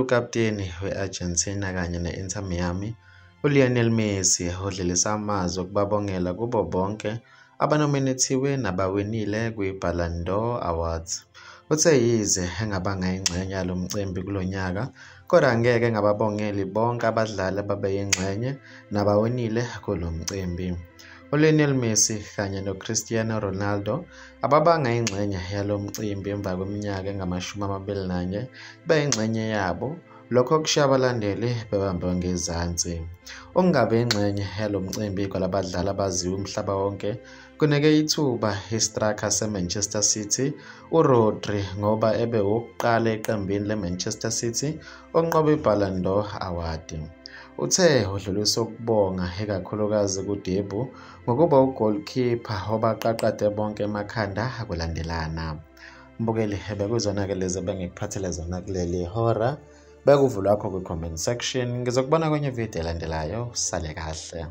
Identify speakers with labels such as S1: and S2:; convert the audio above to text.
S1: Ukapteni we-Argentina kanye ne-Inter Miami, uLionel Messi, udlulise amazwi okubabongela kubo bonke abanominethiwe nabawinile kwi-Ballon d'Or Awards. Uthe yize engabanga yingxenye yalo mcimbi kulo nyaka, kodwa angeke engababongeli bonke abadlali ababeyingxenye nabawinile kulo mcimbi. ULionel Messi kanye noCristiano Ronaldo ababanga ingxenye yalo mcimbi emva kweminyaka engama-21 beyingxenye yabo, lokho kushiya abalandeli bebambe ngezansi. Ukungabi ingxenye yalo mcimbi kwalabadlali abaziwa umhlaba wonke kunike ithuba i-striker se-Manchester City uRodri ngoba ebe owokuqala eqembini le-Manchester City onqobe i-Ballon d'Or Award. Uthe udlulisa ukubonga ikakhulukazi kuDebu ngokuba u-goalkeeper obaqaqade bonke emakhanda kulandelana. Mbukeli, bekuzona-ke lezi ebengikuphathele zona kuleli hora. Beka uvo lwakho kwi-comment section. Ngizokubona kwenye video elandelayo. Sale kahle.